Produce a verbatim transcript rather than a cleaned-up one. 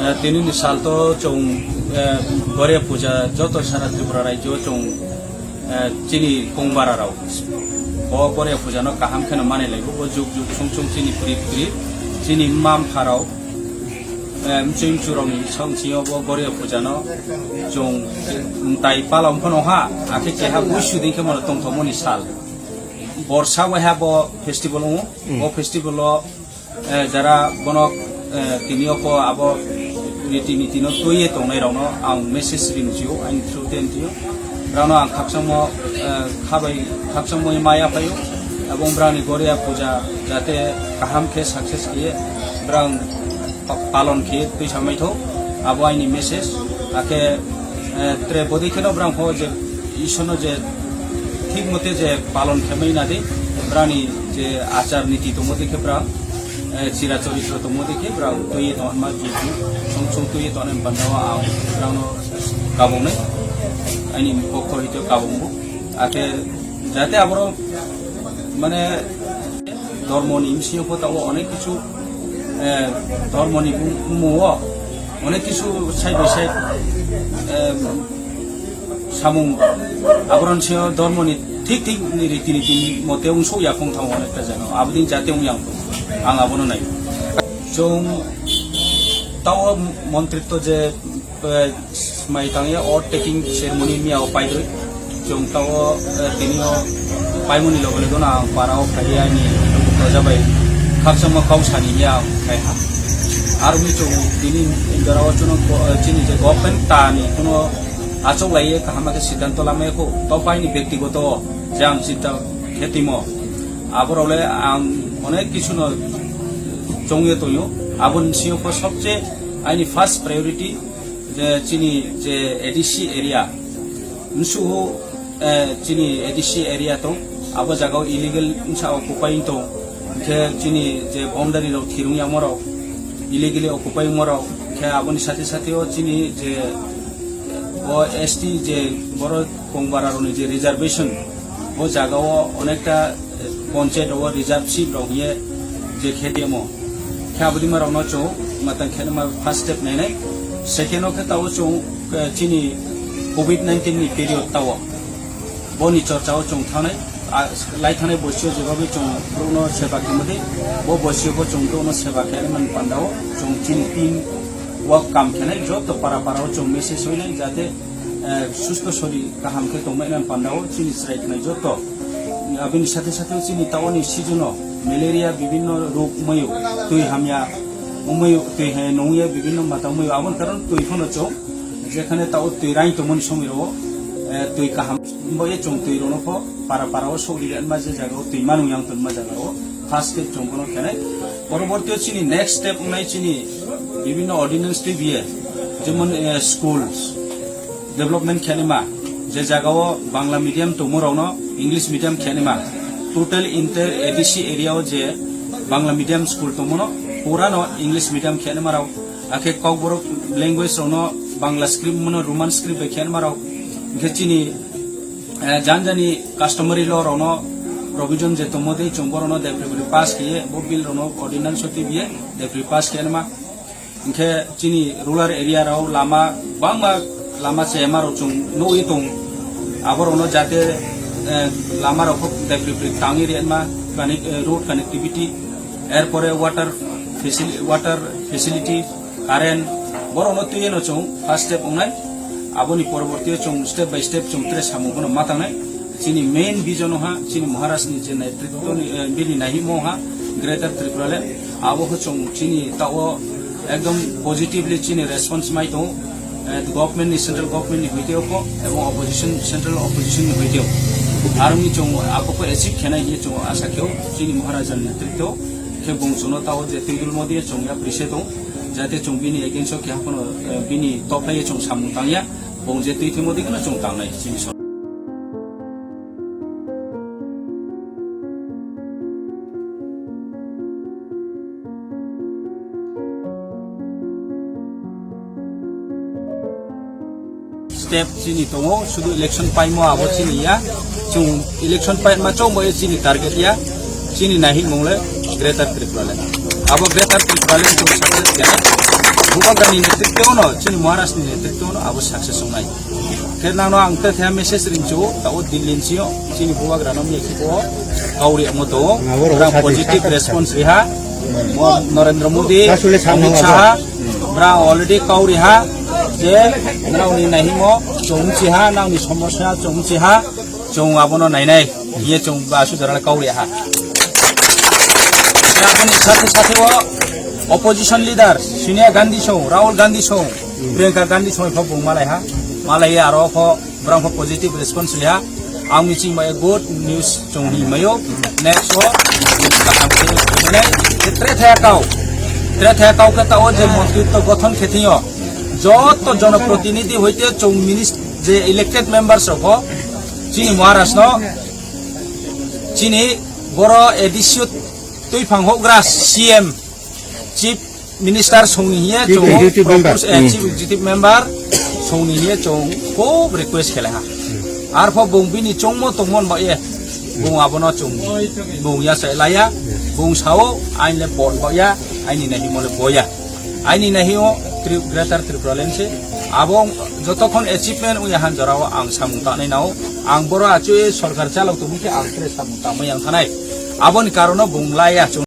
Eh, tinini salto chwng, eh, Gorya puja joto sara Tripura rajyo chwng, eh, chini kongbara rok bo Gorya puja no kaham kheno manwi lai bo, bo juk juk sung sung chini prit prit chini mma mpha rok, eh, mchwi mchu rok ni song sio bo Gorya puja no chwng tai palom phano ha, akhe keha buisu din khe mano tongthokmani sal. Borsa waiha bo festival wngo, bo festival o eh, jara bono, eh, tini o po abo riti niti no twiwi tongnai rok no ang message ri nw sio, ani through te nw sio. Brao no ang khakchangmo, eh, khabai khakchangmo ma yaphaio, abo brao ni Gorya puja jate kaham khe success khe brao pa-, palon khe twi samai tho, abo aini message. Akhe, eh, tre bodi kheno brao kho je Ishwar no je thik mote je palon khe mai na di, brao ni je achar niti tongmo di khe brao eh, chira choritro tongmo dikhe, brao twiwi tongma, song song twiwi tongnai bandao ang brao no kabungnai, ani pokho hito kabungbo. Akhe jate aboro, mane, dormo ni bisingo pho tabuk onek kichu, eh, dormo ni bumung o onek kichu side by side, eh, samung, aboron sio dormo ni thik thik ni riti niti mote wng suk ya khong thang onek ta jano. Abodin jate wng yang ang abono nai. Chwng tao montri to je, eh, mai tang ya o taking ceremony miya o pai doi. Chwng tao, eh, tini o paimoni logo logo na ang para o khai ani jabai khakchangma kau sani miya ang khai ha. Armi chwng tini indara o chwng, eh, chini je government ta ni kuno achuk lai ye kaham khe siddhanto lamai kho, to paini byaktigoto je ang chinta khe timo. Aborok le ang onek kisu no chongye tongo. Aboni bisingo pho sobse aini first priority je chini je A D C area. Nsuhu, eh, chini A D C area tong, abo jaga o illegal wngsa occupy tong. Hingkhe chini je boundary rok thirung yamo rok, illegally occupy wngma rok, hingkhe aboni sati sati o chini je o S T je borok kongbara rokni je reservation, o jaga o onekta, eh, ponchayat o reserve seat rok hiye je khe temo. Khe abodima rokno chwng matang khe ma first step nainai. Second o khe tao chwng, eh, chini covid nineteen ni period tao boni chorcha o chwng thangnai. A, lai thangnai boisio jebabe chwng borokno seba khe madi, bo boisio bo chwng borokno seba khe man pandao chwng chini team work kam khenai joto para para o chwng message hoinai jate, eh, susto sori kaham khe tongmani pandao chini chwrai khnai joto. Abini sate sate chini taoni season o malaria bibinno rog mayo, twi hamya, umai twi hai nungya bibinno mata umai aboni karon twi phano chwng jekhane tao twi rain tongmani somoi ro, eh, twi kaham bo ye chwng twi rono pho para para o sogri ma je jaga o twi manu yang tongma jaga o first step chwng bono khenai. Poroborti o chini next step wngnai chini bibinno ordinance twi biye, jemon, eh, schools development khenima, je jaga o Bangla medium tongmo rokno English medium khenima, total inter A D C area o je Bangla medium school tongmono purano English medium khenima rok, akhe Kokborok language rokno Bangla script mono Roman script bai khenima rok, hingkhe chini, eh, jani jani customary law rokno provision je tongmo tei chwng borokno depri pass khiye bo bill rokno ordinance o twibiye depri pass khenima. Hingkhe chini rural area rao lama bangma lama chema rok chwng nugwi tong. Aborokno jate, eh, lama rok kok dai pri pri tangwi rema connect-, eh, road connectivity, erpore water facil-, water facility, current, borokno twiwi no chwng first step wngnai. Aboni poroborti o chwng step by step chwng tre samung bono ma tangnai. Chini main vision o ha, chini Maharaj ni je netritwo ni, eh, bini nahimo ha, Greater Tripura le, abo khe chwng chini tao ekdom positively chini response mai tongo, eh, government ni, central government ni hoite o pho, ebong opposition, central opposition ni hoite o. Aroni chwng abo khe achieve khenai hinwi chwng asa khe o, chini Maharaja ni netritwo khe bung chwngno tao je twi dul modi chwng ya prise tong, jate chwng bini against o khe haphano, eh, bini toplai chwng samung tang ya, bung je twi thwimo dikhe no chwng tangnai chini sor. Step chini tongo, sudu election paimo abo chini ya, chwng election paima chongbo chini target ya, chini nahik mung le Greater Tripura le. Abo Greater Tipraland chwng success khe Bubagrani netrikte ono, chini Maharashtrani netrikte ono abo success wngnai. Khe nangno ang tei thaya message ringchu, tao Delhi ni sio, chini Bubagrano mia khipo kauri amo to, positive response riha, Narendra Modi, Amit Shah, bra already kauri ha, je nangni nahimo chwng chiha, nangni somosya chwng chiha, chwng abono nainai, ye chwng ba su jora kauri ha. Aboni sathe sathe o opposition leader Sonia Gandhi song, Rahul Gandhi song, Priyanka Gandhi song pho bung malai ha, malai aro pho borang pho positive response liha. Ang miching bai good news chong hi mayo. Next o kaham khe mane tre thaya kau, tre thaya kau khe ta o je montritw gothon khe thio, joto jonoprotinidhi hoite chong minis je elected members rok chini Maharashtra no chini boro A D C o twiphang hogra C M, Chief Minister songni hiye chong propose, eh, Chief Executive Member songni hiye chong khub request khele ha. Arpho bung bini chongmo tongmon ba ye bung abono chong bung ya sai laya, bung sao ain le bol ba ya, aini nahi mole boya. Aini nahi o Tri-, Greater Tripura Land se abo jotokhon achievement uya han jorao ang samung tanai nao, ang boro achoi sorkar chalok tongmung khe ang tre samung tangmai yang thanai. Aboni karono bung laya chong